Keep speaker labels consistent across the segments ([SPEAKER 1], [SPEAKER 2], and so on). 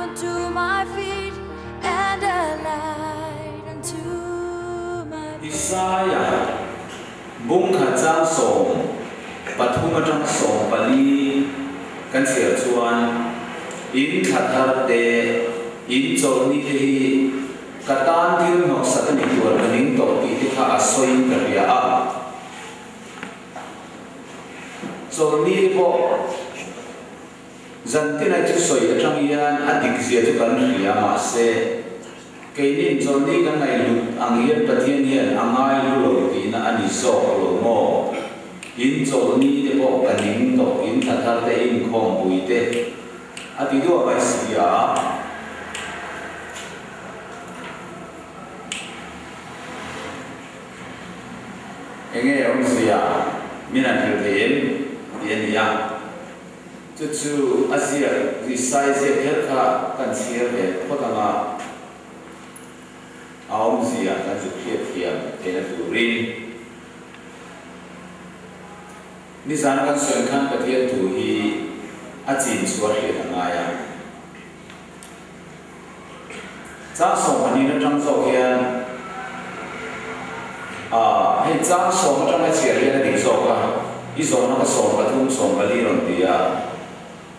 [SPEAKER 1] unto my feet and a light unto my path.
[SPEAKER 2] Isaia bung khat chang 13 atang 14 kan chhiar chuan in thla thar te, in chawlhni te hi ka tan thil hnawksak a ni tur ka ning tawh tih te kha a sawiin ka hria a. Chawlhni te pawh Zantin a thusawi atang hian a dik zia chu kan hria mahse keinin chawlhni kan ngaihhlut ang hian Pathian hian a ngaihlu lo tihna a ni zawk lo maw? In chawlhni te pawh ka ning tawh, in thla thar te, inkhawmpui te a ti duah mai si a. Enge awmzia min han hrilh thei em? tih a ni a. Chu chu a ziak Isai ziak kher kha kan chhiar ve phawt ang a, a awmzia kan zuk hriat thiam theihna turin. Nizan kan sawi khan Pathian thu hi a chin chhuah hriat a ngai a. Chang 12 atang zawk hian ah hei chang 10 atanga chhiar hian a dik zawk a, i zawhna kha 13 14 rawn ti a,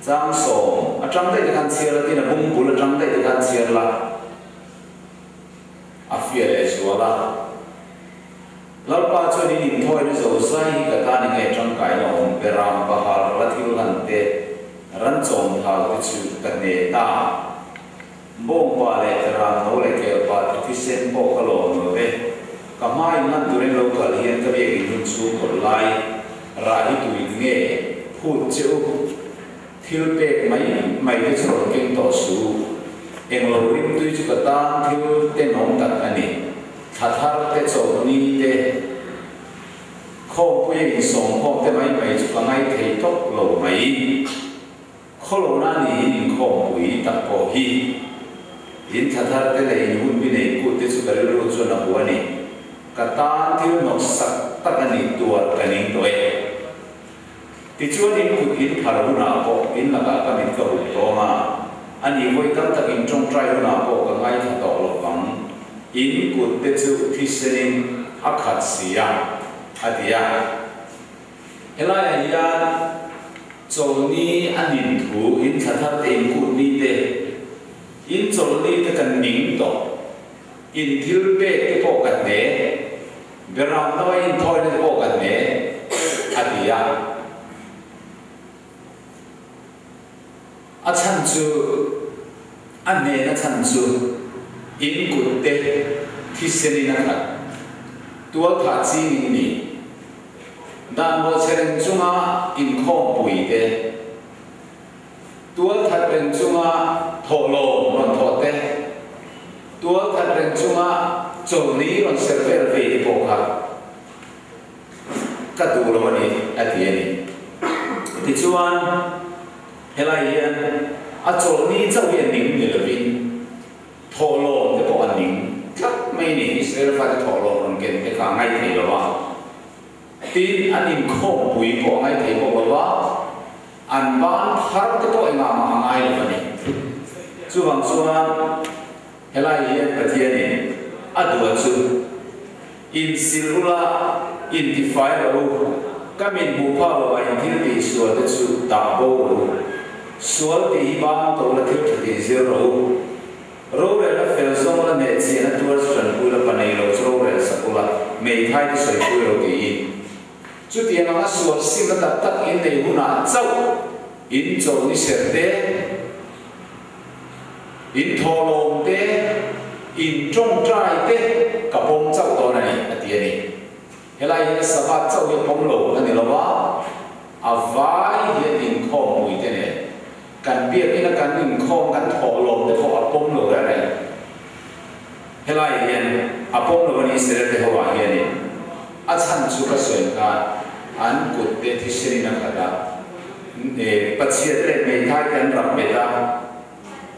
[SPEAKER 2] chang 10 atang daih te khan chhiar la tin a bung bul atang daih te khan chhiar la a fiah leh zual a. Lalpa chuan in inthawina zo zai hi ka tan enge tangkaina awm beram pahal la thil hlan te, ran chawm thau te chu ka hne ta. Bawngpa leh ram no leh kelpa te thisen pawh ka lawm lo ve. Ka hma in lan turin lo kal hian ka biak in hun chhung kawt lai rah hi tuin nge phut che u. Thil pek mai mai te chu rawn keng tawh suh u. Englo rimtui chu ka tan thil tenawm tak a ni. Thla thar te chawlhni te, khawmpuia insawmkhawm te mai mai chu ka ngai thei tawp lo mai. Khawlona niin inkhawmpui tak pawh hi in thla thar te leh in hun bi nei kut te chu ka rilru chuan a hu a ni. Ka tan thil hnawksak tak a nih tuar ka ning tawh e. Tichuan in kut in phar hunah pawh in lakah ka mit ka hup tawng a, a ni vawi tam tak in tawngtai hunah pawh ka ngaithla tawh lo vang. In kut te chu thisenin a khat si a, a ti a. Helaiah hian chawlhni a nin thu in thla thar te in kut ni te, in chawlhni te kan ning tawh, in thil pek te pawh ka hne. Beram no a inthawina te pawh kan hne, a ti a. A chhan chu, a hnena chhan chu in kut te thisenin a khat, tualthah ching in ni. Dan bawhchhe reng chunga inkhawmpui te, tualthat reng chunga thawhlawm rawn thawh te, tualthat reng chunga chawlhni rawn serh vel vei te pawh kha ka duh lo a ni, a ti a ni. Tichuan, helai hian a chawlhni chauh hi a ning ni lovin thawhlawm te pawh a ning tlat mai a ni. Israel fate thawhlawm rawn ken te kha a ngaithei lo a. Tin, an inkhawmpui pawh a ngai thei bawk lo va, an ban thar te pawh engah mah a ngai lo a ni. Chuvang chuan helai hian Pathianin a duah chu, Insil ula, intifai rawh u, ka min hmuh phak lovah in thil tih sual te chu dah bo rawh u. Sual tih hi ban to la thil tha tih zir rawh u. Rorelna fel zawng la neh chiahna tuar chu tanpui la, pa nei lo chu rorel sak ula, meithai te sawipui lo tiin. Chutiang anga sual simna tak tak in nei hunah chauh in chawlh ni serh te, in thawhlawm te, in tawngtai te ka pawm chauh dawn a ni, a ti a ni. Helai hian Sabbath chauh hi a pawm lo a ni lo va, a vai hian inkhawmpui te nen Kan biakina kan inkhawm kan thawhlawm te pawh a pawm lo reng reng. Helai hian a pawm lo a ni Israel te ho ah hianin a chhan chu ka sawi khan an kut te thisenin a khat a, Pathian leh hmeithai te an ram bet a,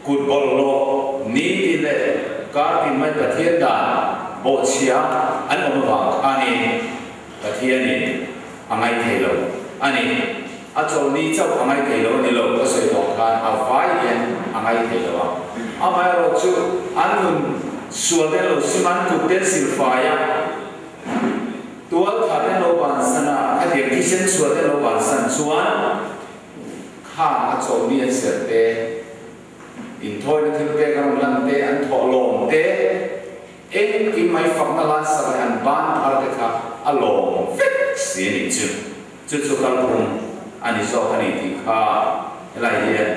[SPEAKER 2] kut bawlhhlawh nitin leh kar tin mai Pathian dan bawhchhia an awm avang khanin Pathianin a ngaithei lo a ni. A chawlhni chauh a ngaithei lo a ni lo ka sawi tawh khan a vai hian. a ngai thei lo a. Amaherawhchu, an nun sual te an lo sim a, an kut te an silfai a, tualtha te an lo bansan a, khatiang thisen sual te an lo bansan chuan khang a chawlhni an serh te, inthawina thil pek a rawn lan te, an thawhlawm te, Engkim mai fakna lansak leh an ban phar te kha a lawm vek si a nih chu. Chu chu kalphung a ni zawk a ni tih kha helai hian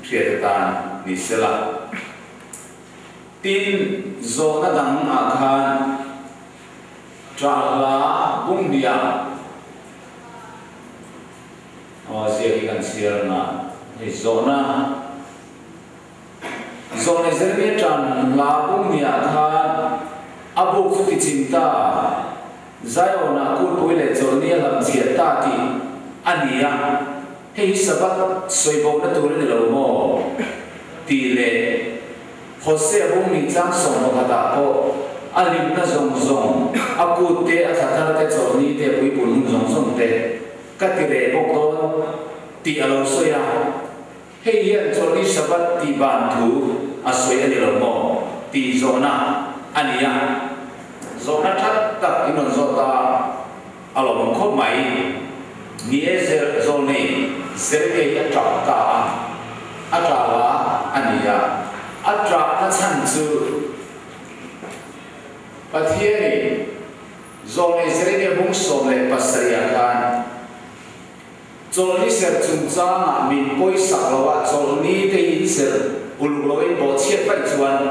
[SPEAKER 2] hriat atan ni sela. Tin, zawhna dang ah khan Ṭahla Bunghnia aw ziak hi kan chhiar anga hei zawhna. Zawhne Jeremia ṭan hla bungniah khan a buk chu ti chim ta, Zion-ah kulpui leh chawlhni a hlamchhiat ta tih a ni a, hei hi Sabbath sawibohna tur a ni lo maw? tih leh Hosea bungni chang 11ah pawh a hlimna zawng zawng, a kut te, a thla thar te, chawlhni te, a puipun hun zawng zawng te ka ti reh bawk dawn tih a lo sawi a. Hei hian Chawlhni Sabbath tih ban thu a sawi a ni lo maw? tih zawhna a ni a. Zawhna that tak in rawn zawt a, a lawmawm khawp mai. Ni e, Zawlnei Jeremia hi a tap ta a, a tah la a ni a. A tahna chhan chu Pathianin Zawlnei Jeremia bung 17 ah khan, Chawlhni serh chungchangah min pawisak lo a, chawlhni te hi in serh uluk lo in bawhchhiat vaih chuan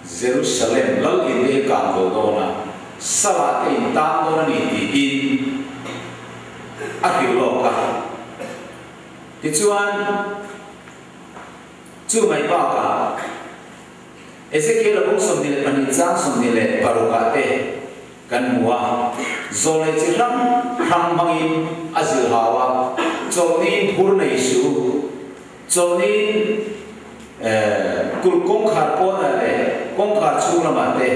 [SPEAKER 2] Jerusalem lal in te hi kang zo dawn a, Salah te in tang dawn a ni tiin a hrilh lawk a. Tichuan, chu mai bakah Ezekiel a bung 22 chang 26 ah te, Kan hmu a, zawlnei chi hrang hrang hmangin a zilh hau a, chawlhniin phur nei suh u, chawlhniin kulh kawngkhar pawnah leh kawngkhar chhung lamah te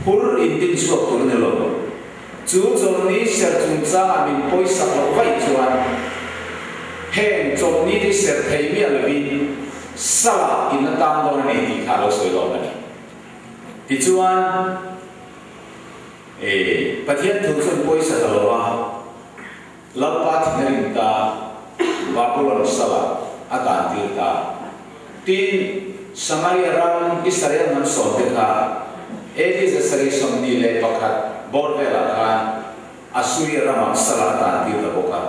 [SPEAKER 2] phur in din chhuak tur a ni lo. Chu chawlhni serh chungchangah min pawisak loh vaih chuan heng chawlhni te serh thei miah lovin salah in la tang dawn a ni tih kha a lo sawi lawk a ni. Tichuan. E, Pathian thu chuan pawisa ta lo a, Lalpa thin a rin ta, Babulon salah a dan tir ta. Tin, Samaria ram Israel hnam sawmte kha AD 721 bawr velah khan Assuria ramah salah a dan tir ta bawk a.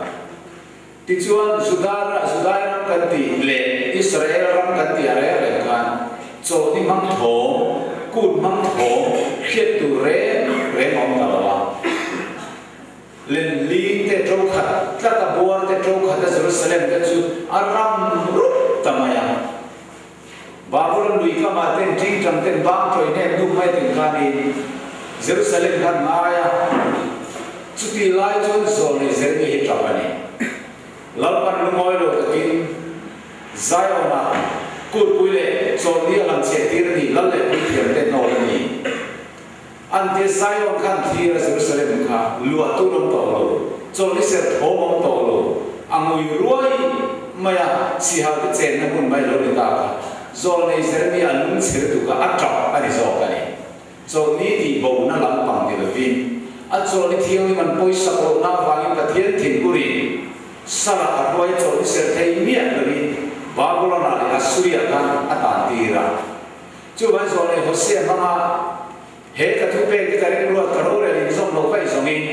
[SPEAKER 2] Tichuan, Juda, Judai ram kan tih leh Israel ram kan tih a reng reng khan chawlhni hmang thawm, kut hmang thawm hriat tur reng reng a awm ta lo a. Lenling te to khat tlat a, buar te to khat a Jerusalem te chu a ram rup ta mai a. Babulon lui kamah ten tingtang ten bang tawih hnem duh mai ting khanin Jerusalem khan ngai a, chuti lai chuan Zawlnei Jeremia hi tap a ni. Lalpan lungawi lo takin Zion-ah kulhpui leh chawlhni a lang cheh tir a ni, lal leh puithiam te hnawl a ni. An tia Zion khan thlir a Jerusalem kha luah tur awm tawh lo, chawlhni serh thawm awm tawh lo, a ngui ruai mai a, sihal te chenna hmun mai lo ni ta kha Zawlnei Jeremia a lung chhe lutuk a, a tap a ni zawk a ni. Chawlhni tih bona lampang ni lovin, a chawlhni thianghlim an pawisak lohna avangin Pathian thinhurin Sarah a hruai chawlhni serh thei miah lovin Babulon-ah leh Assuria khan a tan tir a. Chuvang zawlnei Hosea hmanga he ka thupek te ka ringruat ka rorel in zawm loh vaih zawngin,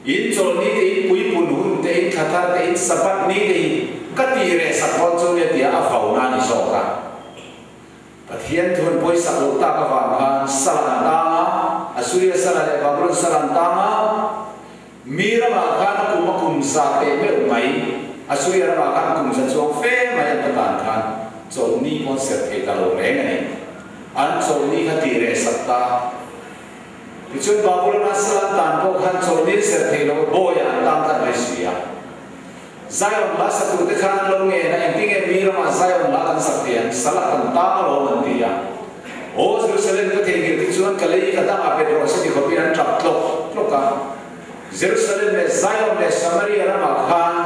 [SPEAKER 2] in chawlhni te, in puipun hun te, in thla thar te, in Sabbath ni te hi ka tih reh sak dawn chu nia tia a vauna a ni zawk a. Pathian thu an pawisak loh tak avang khan sal an tang a, Assuria sal leh Babulon sal an tang a, mi ramah khan a kum a kum za teh meuh mai, Assuria ramah khan kum za chuang fe mai an va tan khan chawlhni pawn serh thei ta lo reng a ni. An chawlhni kha tih reh sak ta. Tichuan Babulon-a sal an tan pawh khan chawlhni an serh thei lo a, bawiah an tang tlat mai si a. Zion hla satute khan an lo ngen a, engtinge mi ramah Zion hla kan sak thei ang, sal ah kan tang alawm an ti a. Aw Jerusalem ka theihnghilh te chuan ka lei ka dangah bet rawh se ti khawpin an tap tlawk tlawk a. Jerusalem leh Zion leh Samaria ramah khan,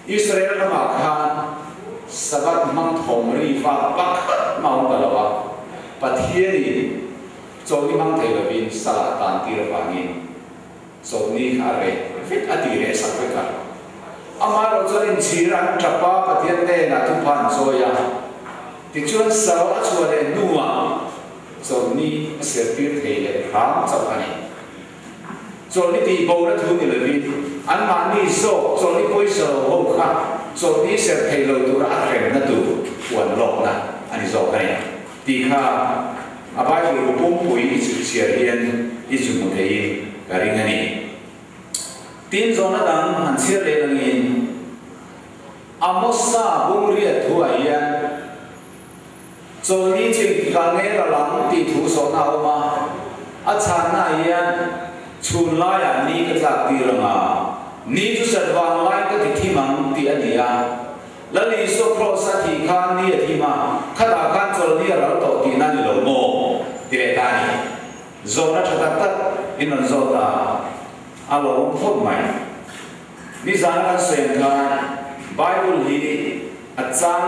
[SPEAKER 2] Israel ramah khan Sabbath hmang thawm ri fa pakhat mah a awm ta lo a, Pathianin chawlhni hmang thei lovin sal a tan tir avangin chawlhni kha a reh vek a ti reh sak vek a. Amaherawh chuan inchhir an tap a, Pathian hnenah thupha an chawi a, tichuan sal a chhuah leh hnuah chawlhni a sertir thei leh hram chauh a ni. Chawlhni tih bona thu ni lovin anmahni zawk chawlhni pawisa lo ho kha chawlhni serh thei lo tura a hremna tur puan lawkna a ni zawk a ni tih kha a Bible bu pumpui i chhutchhiar hian i zu hmu theiin ka ring a ni. Tin, zawhna dang han chhiar leh langin Amosa bungriat thuah hian Chawlhni chu engtikah nge ral ang tih thu zawhna a awm a, a chhanna ah hian chhun laiah ni ka tlak tir ang a, ni chu sat vang laiin ka ti thim ang tih a ni a. Lal Isua Kraws a thih khan ni a thim a, khatah khan chawlhni a ral tawh tihna a ni lo maw? ti leh ta a ni. Zawhna tha tak tak in rawn zawt a, a lo awm khawp mai. Nizana kan sawi ang khan Bible hi a chang.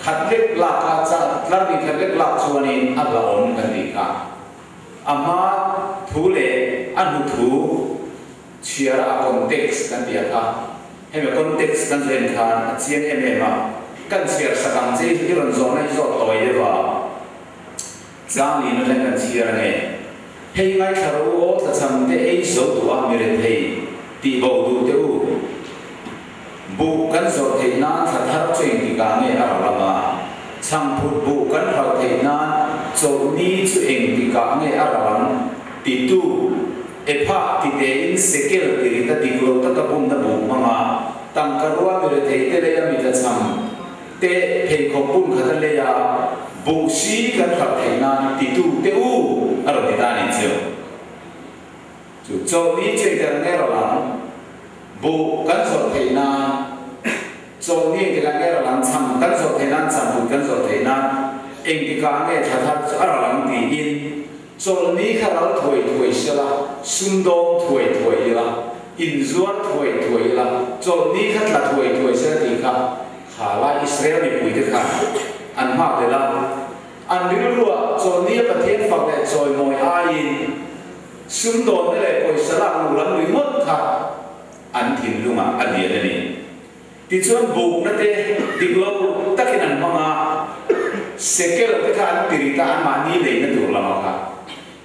[SPEAKER 2] Khat lek lak a tlar ni khat lek lak chuanin a hlauhawm kan tih kha. A hma thu leh a hnu thu chhiar a context kan tih a kha. Hemi context kan zawh en khan a chiang em em a. Kan chhiar sak ang che i rawn zawhna hi zawh tawi deuh a. Tlang lin atang kan chhiar ange. Hei ngaithla ro u aw tlachham te ei zo duh a mi rethei tih bo duh teh u. Buh kan zawrh theih nan thla thar chu engtikah nge a ral ang a? Chhangphut buh kan hralh theih nan chawlhni chu engtikah nge a ral ang? Titu, Epha ti tein sekel ti rit a dik lo taka bumna buh hmanga tangka rua mi rethei te leia mi tlachham te pheikhawk bun khat a leia buh si kan hralh theih nan titu te u a rawn ti ta a nih chu. Chu chawlhni chu engtikah nge ral ang? Buh kan zawrh theih nan chawlhni engtikah nge ral ang? Chhang kan zawrh theih nan, chhang but kan zawrh theih nan engtikah nge thla thar chu a ral ang tiin chawlhni kha ral thuai thuai sela, sumdawng thuai thuai ila, inzuar thuai thuai ila, chawlhni kha tla thuai thuai sela tih kha kha lai Israel mipuite khan an nghak leh a. An rilruah chawlhnia Pathian fak leh chawimawi aiin Sumdawnna leh pawisa lak luh lam ringawt kha an thinlungah a lian a ni. Tichuan bukna te dik lo takin an hmang a, sekel te kha an tirit a, anmahni leina tur lama kha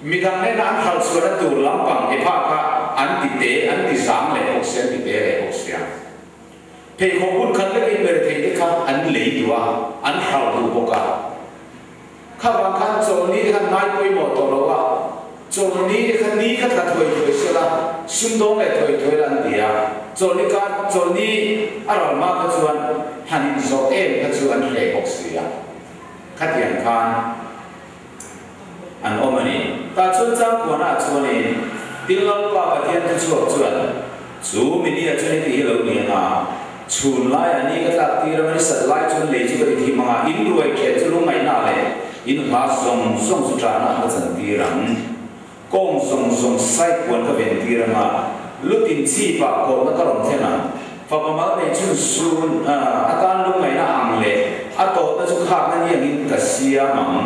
[SPEAKER 2] midang nena an hralh chhuahna tur lampang epha kha an ti te, an ti zang leh bawk sia, an ti te leh bawk sia. Pheikhawk hun khat lekin merethei te kha an lei duh a, an hralh duh bawk a. Kha vang khan chawlhni te khan ngai pawimawh tawh lo a, chawlhni te kha ni kha tla thuai thuai sela, sumdawng leh thuai thuai la an ti a, chawlhni kar chawlhni a ral hma kha chuan han inzawrh em kha chu an hreh bawk si a, khatiang khan an awm a ni. Tah chuan Changkuana chuanin Tin Lalpa Pathian thuchhuak chuan chu minia chuan heti hi lo ni ang a, Chhun laiah ni ka tlak tir a, ni sat lai chuan lei chu ka ti thim ang a, in ruai ṭheh chu lungngaihna leh in hla zawng zawng chu ṭahna ka chan tir ang. Kawng zawng zawng sai puan ka ven tir ang a, lutin chhipah kawrhna ka rawn thlen ang. Fapa mal nei chhun sun atan lungngaihna ang leh a tawhna chu khakna ni angin ka siam ang,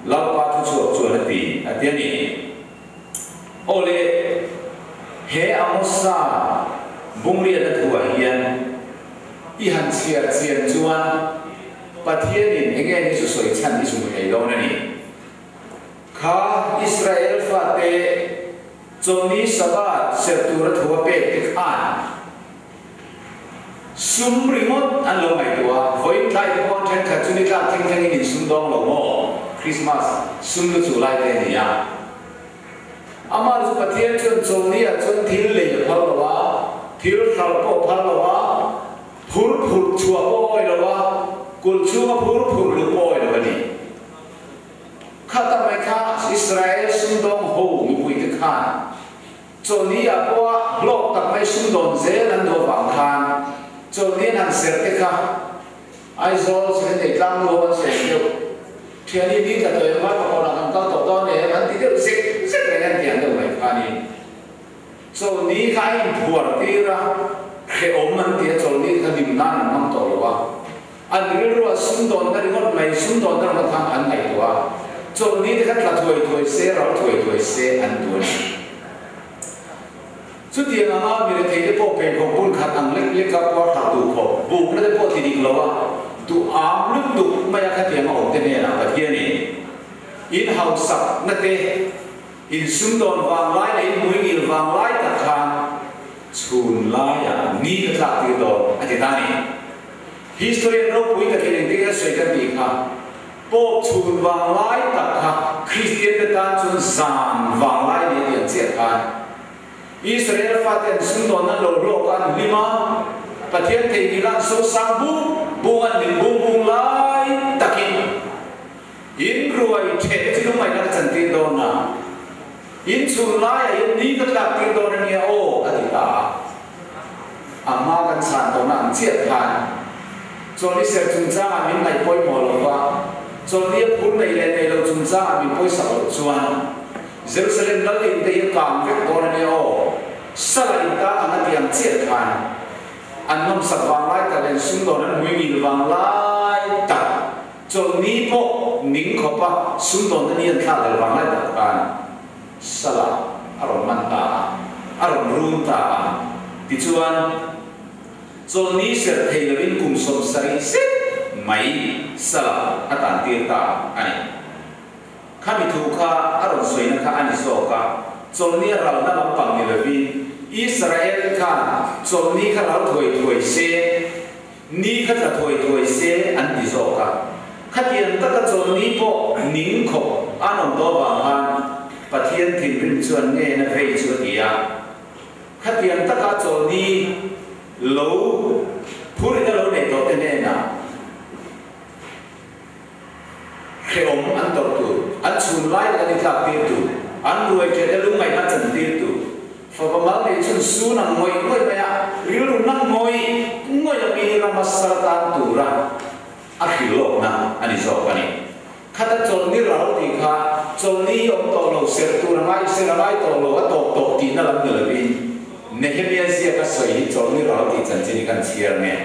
[SPEAKER 2] Lalpa thuchhuak chuan a ti, a ti a ni. Aw le, he Amosa bungriatna thuah hian i han chhiar chian chuan Pathianin enge ni chu sawi chhan i zung thei dawn a ni. Kha Israel fate chawlhni Sabbath serh tura thu a pek te khan sum ringawt an lo ngaihtuah a, vawiin tlai te pawh an thenkhat chu ni tlak thleng thlengin in sum dawng lo maw? Christmas sum lu chu lai te a ni a. Amah chu Pathian chuan chawlhni ah chuan thil lei a phal lo a, thil hralh pawh a phal lo a, phur phurh chhuah pawh a awih lo a, kulh chhunga phur phurh luh pawh a awih lo a ni. Khata mai kha Israel sumdawng ho mipuite khan Chawlhni ah pawha hlawk tak mai sumdawn zel an duh avang khan chawlhni an han serh te kha Aizawl Secondary tlang lu ho an sawi deuh. Thiani ni tla tawh em vai pakawrah kan kal tawh dawn em an ti deuh zek zek reng an tiang deuh mai khanin chawlhni kha a inphuar tir a, hrehawm an ti a, chawlhni te kha dim nan an hmang tawh lo a. An rilruah sumdawnna ringawt mai, sumdawnna ringawt khan an ngaihtuah a, chawlhni te kha tla thuai thuai se, ral thuai thuai se an duh a ni. Chutiang anga mi rethei te pawh pheikhawk bun khat ang lek leka puar thak duh khawp, bukna te pawh ti dik lo a, duh am lutuk mai a khatiang a awm te hnenah Pathianin in hausakna te, in sumdawn vanglai leh in hmuingil vanglai tak khan chhun laiah ni ka tlak tir dawn a ti ta a ni. Historian ropui takin engtin nge sawi kan tih kha, Pope chhun vanglai tak kha Kristian te tan chuan zan vanglai ni a ti ang chiah khan Israel fate an sumdawn nan lo hlawk a an hlim a, Pathian theihnghilh a an sosang bung bung an hlim bung bung lai takin in ruai theh te chu lungngaihna ka chantir dawn a, in chhun laiah hian ni ka tlak tir dawn a nia aw a ti ta a. A hma kan chhan tawhna ang chiah khan chawlhni ser chungchangah min ngaih pawimawh lo va, chawlhni a phur nei leh nei lo chungchangah min pawisak loh chuan Jerusalem lal in te hi a kang vek dawn a nia aw, sala in tan ang a ti ang chiah khan an nawmsak vanglai tak leh an sumdawn an hmuingil vanglai tak chawlhni pawh ning khawpa sumdawnna ni an thlak leh vanglai tak khan Sala a rawn man ta a, a rawn run ta a. Tichuan, chawlhni serh thei lovin kum 70 zet mai Sala a tan tir ta a ni. Khami thu kha a rawn sawina kha a ni zawk a, chawlhni a ralna lampang ni lovin Israel khan chawlhni kha ral thuai thuai se, Ni kha tla thuai thuai se an ti zawk a, khatiang taka chawlhni pawh ning khawp an awm tawh avang khan Pathian thinrim chuan nge na vei chu a ti a, khatiang taka chawlhni lo phurina lo nei tawh te hnenah hrehawm an tawrh tur, an chhun lai tak an intlak tir tur, an ruai ṭhet a lungngaihna chan tir tur, fapa mal nei chhun sun ang ngawih ngawih mai a, rilru na ngawih ngawih a mi rama sal tan tura a hrilhlawkna a ni zawk a ni. Khata chawlhni ral tih kha chawlhni hi awm tawh lo, serh tur a ngai, serh a ngai tawh lo, a tawp tawh tihna lam ni lovin Nehemia ziaka sawi hi chawlhni ral tih chanchin hi kan chhiar nge?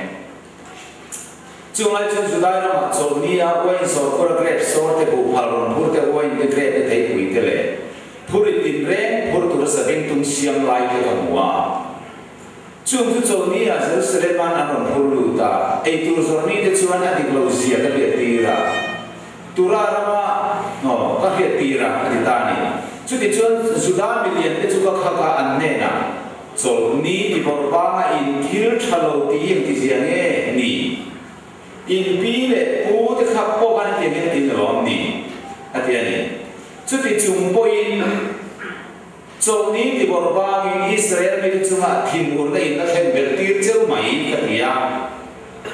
[SPEAKER 2] Chunglai chuan Judai ramah chawlhni a uain sawrkhura grep sawr te, buhphal rawn phur te, uain te, grep te, theipui te leh phur i tinreng phur tura sabeng tum siam lai te ka hmu a. Chung chu chawlhni ah Jerusalem-an an rawn phur lut a, eitur zawrhni te chuan a dik lo zia ka hriat tir a, Tura rama aw ka hriat tir a, a ti ta a ni. Chutichuan Juda milian te chu ka khak a, an hnenah, Chawlhni ti bawrh banga in thil tha lo tih hi engti zia nge ni? In pi leh pu te kha pawh khan hetiang hian tin alawm ni? A ti a ni. Chuti chung pawhin chawlhni ti bawrh bangin Israel mite chungah thinurna in a thlen belh tir cheu mai ka ti a.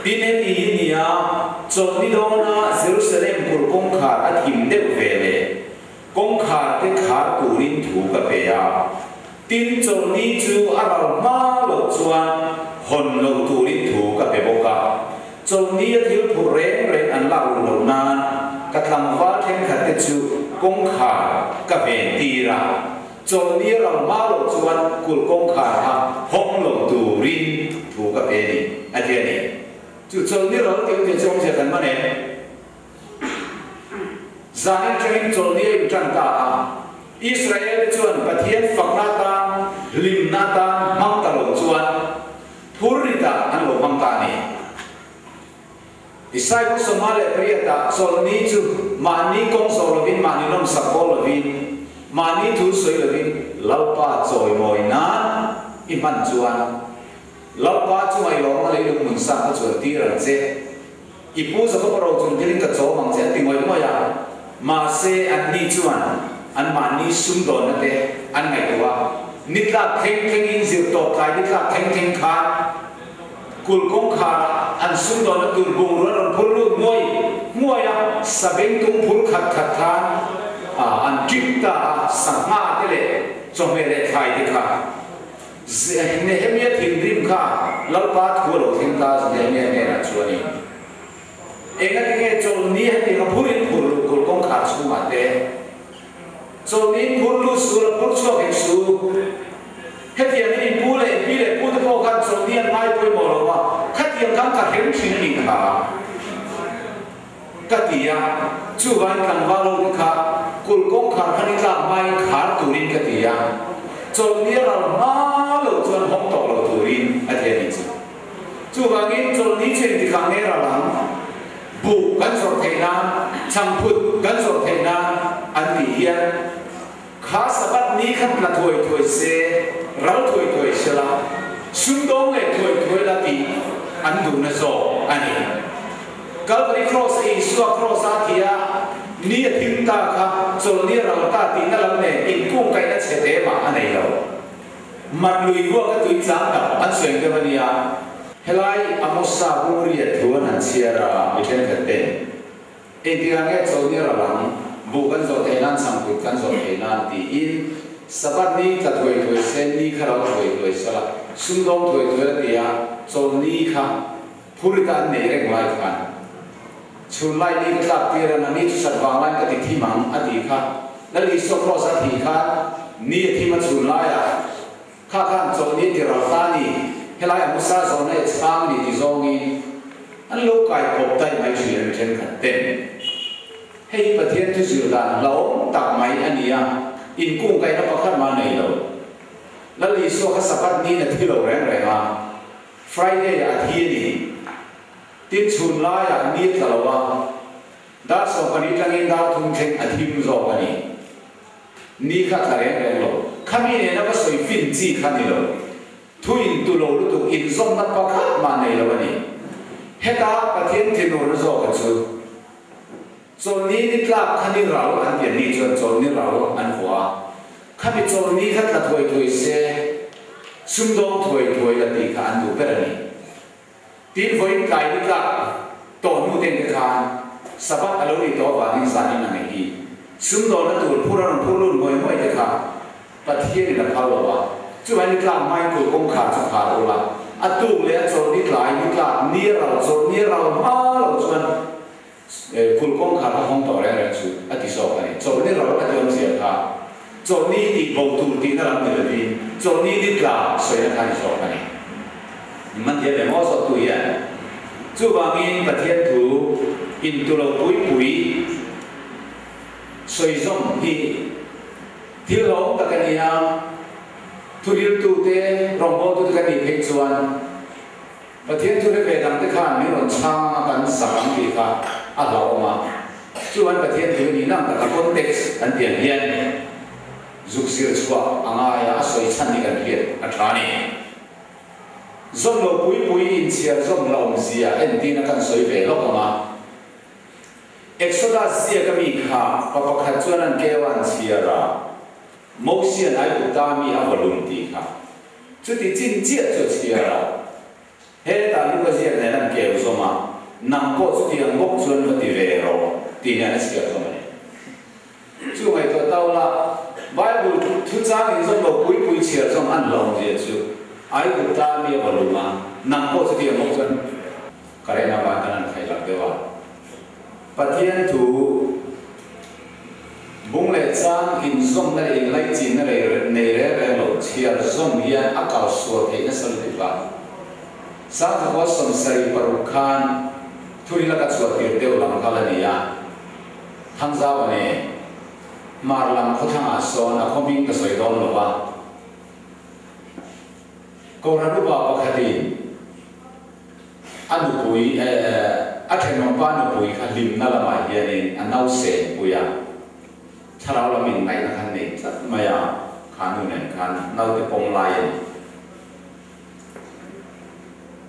[SPEAKER 2] Tin heti hi nia, chawlhni dawna Jerusalem kulh kawngkhar a thim deuh ve leh Kawngkhar te khar turin thu ka pe a, tin chawlhni chu a ral hma loh chuan hawn loh turin thu ka pe bawk a. Chawlhni a thil phurh reng reng an lak luh loh nan ka tlangval thenkhat te chu kawngkhar ka ven tir a, chawlhni a ral hma loh chuan kulh kawngkhar kha hawng lo turin thu ka pe a ni, a ti a ni. Chu chawlhni ral tih awmzia chu awmzia kan man em? Zan atangin chawlhni a intan ta a, Israel-te chuan Pathian fakna atan, hlimna atan hmang ta lo chuan phurritah an lo hmang ta a ni. Isai bu 18 ah chawlhni chu mahni kawng zawh lovin, mahni nawmsak bawl lovin, mahni thu sawi lovin Lalpa chawimawi nan i hman chuan Lalpa chunga i lawmna leilung hmun sang ka chuan tir ang che. I pu Jakob ro chung thilin ka chawm ang che an ti ngawih ngawih a, mahse anni chuan anmahni sumdawnna te an ngaihtuah a, nitlak thleng thlengin zirtawp tlai nitlak thleng thleng khan kulh kawngkharah an sumdawnna tur bungrua an rawn phur lut ngawih ngawih a, sabeng tung phur khat khat khan an trip ta a, sangha te leh chawhmeh leh thlai te kha. Nehemia thinrim kha Lalpa thu a lo thleng ta Nehemia hnenah chuanin, Engati nge chawlhni hetiang a phurin phur luh kulh kawngkhar chhungah te, chawlhniin phur lut su la phur chhuak hek su? Hetiangin in pu leh in pi leh pute pawh khan chawlhni an ngai pawimawh lo a, khatiang khan ka hrem thin a nih kha. ka ti a, chuvangin tlangval ho te kha kulh kawngkhar kha ni tlak hmain khar turin ka ti a, chawlhni a ral hma lo chuan hawng tawh lo turin a ti a nih chu. Chuvangin chawlhni chu engtikah nge ral ang? Buh kan zawrh theih nan, chhangphut kan zawrh theih nan an tih hian kha Sabbath ni kha tla thuai thuai se, ral thuai thuai se la, sumdawng leh thuai thuai la tih an duhna zawk a ni. Calvary Cross a Isua Cross a thi a, ni a thim ta kha chawlhni a ral ta tihna lam nen inkungkaihna chhe te mah a nei lo. Man lui ruak a tui chang tak an sawi deuh a nia. Helai Amosa Bungria thu an han chhiar a, mi thenkhat ten engtikah nge chawlhni ral ang, buh kan zawh theih nan, chhangkut kan zawh theih nan tiin Sabbath ni tla thuai thuai se, ni kha ral thuai thuai sela, sumdawng thuai thuai la tia chawlhni kha phurita an nei reng lai khan chhun lai ni ka tlak tir a, nani chu sat vang laiin ka ti thim ang a tih kha Lal Isua Kraws a thih khan ni a thim a chhun laiah Kha khan chawlhni ti ral ta ni, helai a hmasa zawhna i chhang ni ti zawngin an lo kai kawp daih mai thin a mi thenkhat ten. Hei hi Pathian thu zir dan hlauhawm tak mai a ni a, inkungkaihna pakhat mah nei lo. Lal Isua kha Sabbath niin a thi lo reng reng a, Friday ah a thi a ni. Tin chhun laiah ni a tla lo a, dar 12 tangin dar thum thleng a thim zawk a ni. Ni kha tla reng reng lo. Khami nena va sawi fin chi kha ni lo. Thu in tu lo lutuk inzawmna pakhat mah nei lo a ni. Heta Pathian thinurna zawka chu Chawlhni ni tlak kha ni ral an ti a ni chuan chawlhni ral an vuah a. Khami chawlhni kha tla thuai thuai se, sumdawng thuai thuai la tih kha an duh ber a ni. Tin, vawiin tlai ni tlak tawh hnu ten te khan Sabbath a lo nih tawh avangin zanin a ngei hi sumdawnna tur phur a rawn phur lut ngawih ngawih te kha Pathianin a phal lo a, chuvai ni tlak hmain kul kawngkhar chu khar ula, a tuk leh a chawlh ni tlai ni tlak ni a ral chawlh ni a ral hma lo chuan kul kawngkhar kha hawng tawh reng reng chu a ti zawk a ni. Chawlh ni ral a ti awmzia kha chawlh ni tih bo tur tihna lam ni lovin chawlh ni ni tla sawina kha a ni zawk a ni. Man thiam emaw zawttu hian chuvangin Pathian thu intu lo pui pui sawi zawm hi thil hlawm tak a ni a, thuriltute, rawngbawltute kan nih phei chuan Pathian thu hre ve dangte khan min rawn chhang anga kan zak ang tih kha a hlauhawm a, chuan Pathian thu hi nihna ang taka context kan tih ang hian zuk zir chhuah a ngai a, a sawi chhan hi kan hriat a tha a ni. Zawm lo pui pui inchhiar zawm la awmzia entirna kan sawi ve lawk ang a. Exodus ziak a mi kha pa pakhat chuan an keu a an chhiar a, Mosian Aigupta mi a vawlum tih kha chuti chin chiah chu a chhiar a. Hetah Luka ziak nen an keu zawm a, nang pawh chutiang bawk chuan va ti ve rawh tih hian a chhiar zawm a ni. Chu ngaihtuah tau la, Bible thuchang inzawm lo pui pui chhiar zawng an hlawm zia chu Aigupta mi a va lum a, nang pawh chutiang bawk chuan ka rehna van kan han khaih lak deuh a. Pathian thu bung leh chang inzawmna leh inlaichinna nei reng reng lo chhiar zawm hian a kal sual theih nasa lutuk a. Sangthakua 76 khan thuril a ka chhuah tir deuh lam kal a ni a. Thangzau a ni. Hmar lam khawthlang ah sawn a khaw hming ka sawi dawn lo va. Kohhran upa pakhatin a nupui a thenawmpa nupui kha hlimna lamah hianin a nausen pui a, thlarau lam inngaihna kha nei tlat mai a, kha nu nen khan naute pawm lai a ni.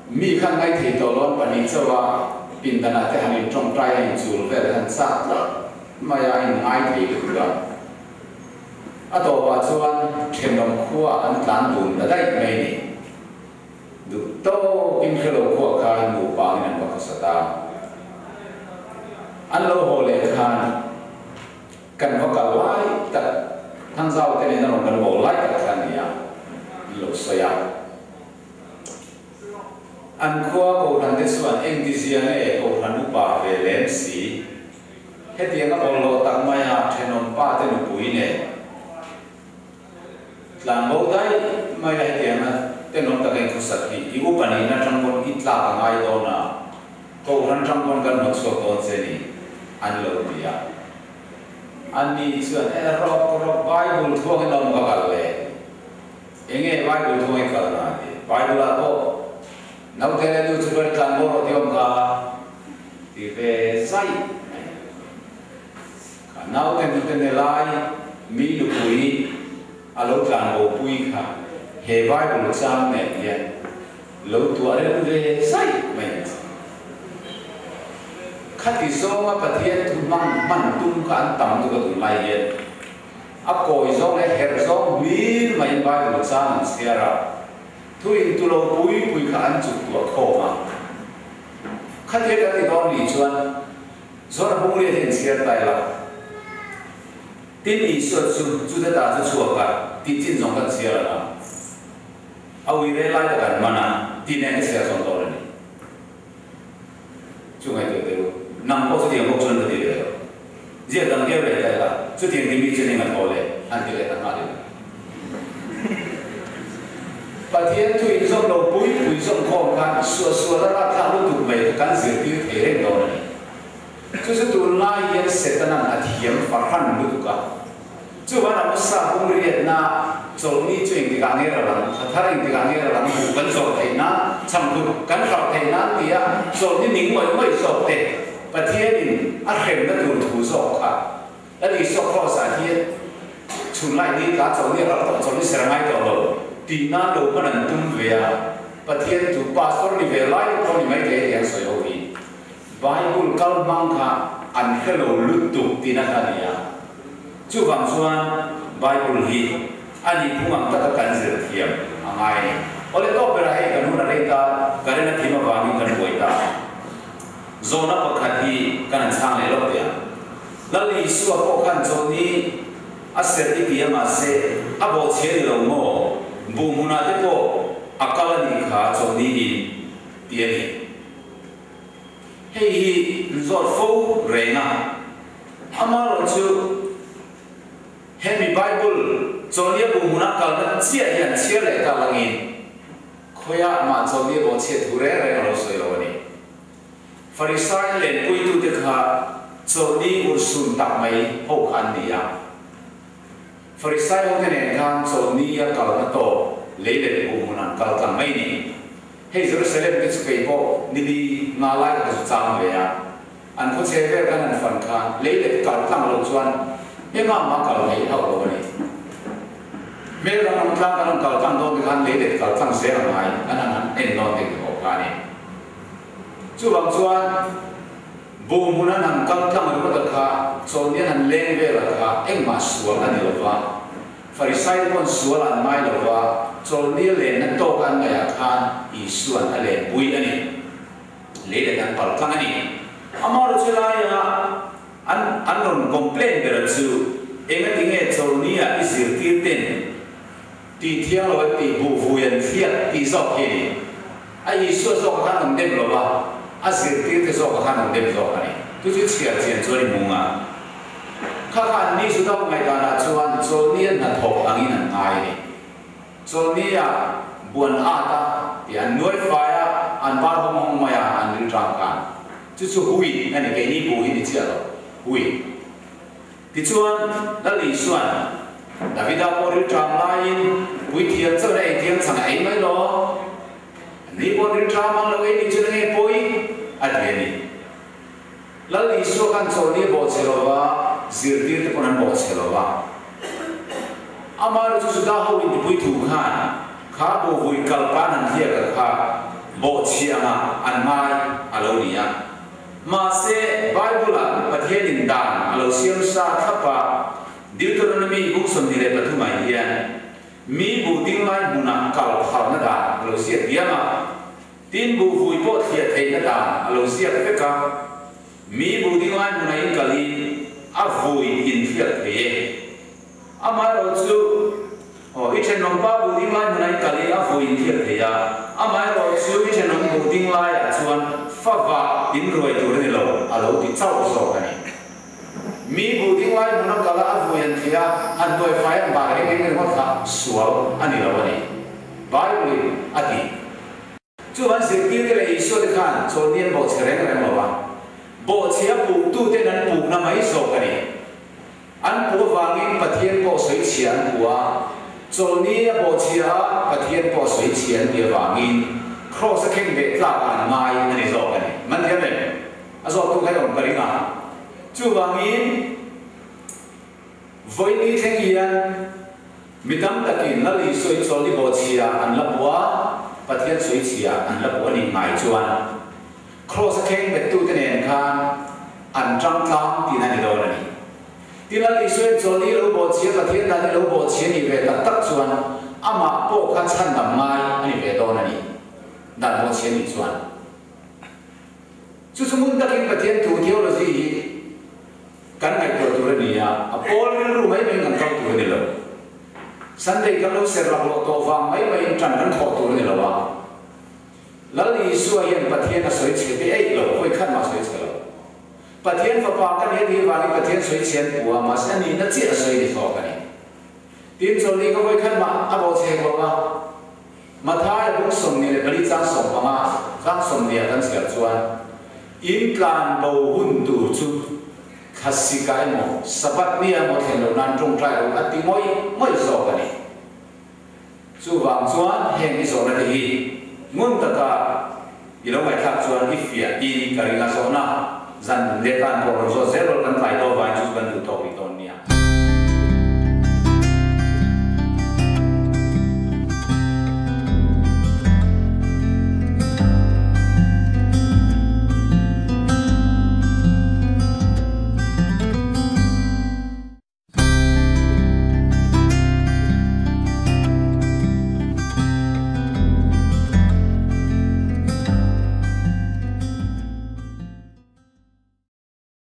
[SPEAKER 2] Mi khan ngaithei tawh lo an pahnih chauh a, pindanah te han intawngtai a inchul vel khan chak tlat mai a, a inngaithei lutuk a. A tawpah chuan thenawm khua an tlan dun ta daih mai ni. Duh tawkin hrelo khua khan nupa in an va khawsa ta. An lo haw leh khan kan va kal lai tak, Thangzau te nen a rawn kan bawl lai tak kha a ni a, an lo sawi a. An khua Kohhran te chuan engtizia nge Kohhran upa ve lem si? Hetiang a bawlhhlawh tak maia thenawm pa te nupui nen tlanbo daih maia hetianga tenawm taka inkhawsak hi i upa nihna tang pawn i tlak a ngai dawn a, Kohhran tang pawn kan hnawt chhuak dawn che ni. An lo ti a. Ani chuan, E rawk rawk, Bible thuangin awm ka kal le. Enge Bible thuangin kal na? A ti. Bible ah pawh naute leh nu chu ber tlan bawr rawh tih awm kha ti ve zaih mai. Kha naute nute ne lai mi nupui a lo tlan bo pui kha he Bible chang nen hian lo tuah rem ve zaih mai ang che. Khati zawnga Pathian thu hmang hman tum kha an tam tuk a tunlai hian a kawi zawng leh herh zawng hmil maiin Bible chang an chhiar a, thu in tu lo pui pui kha an chuk tuah khawm a. Khatia kan ti dawn nih chuan Zawna Bungriat hi an chhiar ta ila. Tin Isua chu chute ta chu chhuak a tih chin zawng kan chhiar ang a. A ui rel lai tak an man a, tih nen ka chhiar zawn dawn a ni. Chu ngaihtuah teh u, nang pawh chutiang bawk chuan ka ti ve lo. Ziak dang keu leh ta ila, chutiang ti mi chu ning a thaw leh an ti leh ta nghal ila. Pathian thu inzawm lo pui pui zawm khawm khan suahsual a ratthlak lutuk mai kha kan zirtir thei reng dawn a ni. Chu chu tunlai hian Setanan a thiam fahran lutuk a. Chuvan a hmasa bung riatna chawlhni chu engtikah nge ra lang, thla thar engtikah nge ra lang hmuh kan zawh theih nan, chhangkut kan hrauh theih nan tia chawlhni ning ngawih ngawih zawk te Pathianin a hremna tur thu zawk kha Lal Isua Kraws-ah hian chhun lai ni tla chawlhni a ral tawh chawlhni ser a ngai tawh lo tih nan lo hman an tum ve a, Pathian thu pastor ni ve lai te pawh ni mai thei a ti an sawi ho hi. Bible kal hmang kha an hre lo lutuk tihna kha a ni a. Chuvang chuan Bible hi a nih phung ang taka kan zir thiam a ngai a ni. Awle tawp berah hei kan hun a rei ta, ka rin a thim avangin kan buai ta. Zawhna pakhat hi kan han chhang leh lawk teh ang. Lal Isua pawh khan chawlhni a serh i ti a mahse a bawhchhia ni lo maw? Buh hmunah te pawh a kal a nih kha chawlhni in ti a ni. Hei hi zawt fo reng a, amaherawh chu hemi Bible chawlhnia bu hmuna kalna chiah hian chhiar leh ta langin khawiah mah chawlhnia bawhchhiat thu reng reng a lo sawi lo a ni. Farisai lenpuitute kha chawlhni urhsun tak mai ho kha an ni a. Farisai hote nen khan chawlhni a kalna tawp lei leh bu hmunah an kal tlang mai ni. Hei Jerusalem te chu kei pawh nili nga lai ka zu chang ve a, an khaw chhe vel kan han fan khan lei let kal tlang lo chuan engah mah kal thei hauh lo a ni. Hmel ram ram tlang kan rawn kal tlang dawn te khan lei let kal tlang zel a ngai an han han en dawn te pawh kha a ni. Chuvang chuan bu hmun an han kal tlang ringawt a kha chawlhni an han leng vel a kha engmah sual a ni lo va. Farisai te pawn sual an ngai lo va, chawlhni a lenna tawk an ngaihah khan Isua'n a lenpui a ni. Lei let an pal tlang a ni. Amaherawhchu laia an an rawn complain ber chu engati nge chawlhni ah i zirtir ten tih thiang lo an tih buh vui an thliak tih zawk hi a ni. A Isua zawkah khan rawn dem lo va, a zirtirte zawkah khan rawn dem zawk a ni. Chu chu chhiar chian chuan i hmu nga. Kha kha an ni Juda ngaihdanah chuan chawlhni a hnathawk angin an ngai a ni. Chawlhni ah buan at a tih an nuai fai a, an bar hawng hawng mai a, an rilṭam khan. Chu chu hui a ni, keini bu hi ni chiah lo, hui. Tichuan, Lal Isua'n Davida pawh rilṭam laiin puithiam chuan a eithiam chhang a ei mai lo. Anni pawh rilṭam ang lo ei nih chuan enge pawi? a ti a ni. Lal Isua khan chawlhni a bawhchhe lo va, zirtirte pawn an bawhchhe lo va. Amaherawhchu Juda ho intipui thu khan kha buhvui kalpan an hliak a kha bawhchhia anga an ngai a lo ni a. Mahse, Bible-ah Pathianin dan a lo siam sa thlap a, Deuteronomy buk 23 ah hian mi buh ding lai hmunah kal phalna dan a lo ziak diam a, tin buh vui pawh thliah theihna dan a lo ziak vek a, mi buh ding lai hmunah in kalin a vui in thliak thei e. Amaherawhchu, aw, i thenawm pa buh ding lai hmunah i kal i a vui in thliak thei a, amaherawhchu i thenawm buh ding laiah chuan favah in ruai tur a ni lo, a lo ti chauh zawk a ni. Mi buh ding lai hmuna kal a, a vui an thei a, han hnuai fai an bar eng eng ringawt kha sual a ni lo a ni, Bible-in a ti. Chuvan zirtirte leh Isua te khan chawlhni an bawhchhe reng reng lo a, bawhchhe a puhtu. Puhtuten an puhna mai zawk a ni. An puh avangin Pathian pawh sawi chhia an puh a, chawlhni a bawhchhia a, Pathian pawh sawi chhia an tih avangin Kraws a khen beh tlakah an ngai a ni zawk a ni. Man thiam em? A zawhtu kha i awm ka ring a. Chuvangin vawiini thleng hian mi tam takin Lal Isua in chawlhni bawhchhia an la puh a, Pathian sawi chhia an la puh a nih ngai chuan Kraws a kheng bettute nen khan an tang tlang tihna ni dawn a ni. Tin, Lal Isua in chawlhni lo bawhchhia, Pathian dan hi lo bawhchhia nih ve tak tak chuan amah pawh kha chhandam ngai a ni ve dawn a ni, dan bawhchhia nih chuan. Chu chu hmun takin Pathian thu theology hi kan ngaihtuah tur a ni a, a pawl rilru mai maiin kan kal tur a ni lo. Sunday kan lo ser laklawh tawh vang mai maiin tan kan thawh tur a ni lo a. Lal Isua hian Pathian a sawi chhe te eih lo, hawi khat mah a sawi chhe lo. Pathian fapa ka ni a tih vangin Pathian sawi chhe an pu a, mahse a nihna chiah a sawi ni zawk a ni. Tin, chawlhni ka hawi khat mah a bawh chhe lo a, Mathaia bung 24 chang 15 chang 20 ah kan chhiar chuan, In tlan bo hun tur chu thlasika emaw, Sabbath ni ah emaw thlen loh nan tawngtai lo a ti ngawih ngawih zawk a ni. Chuvang chuan heng i zawhna te hi ngun taka i lo ngaihthlak chuan i fiah in ka ring a, zawhna zan leh tan pawh rawn zawt zel rawh.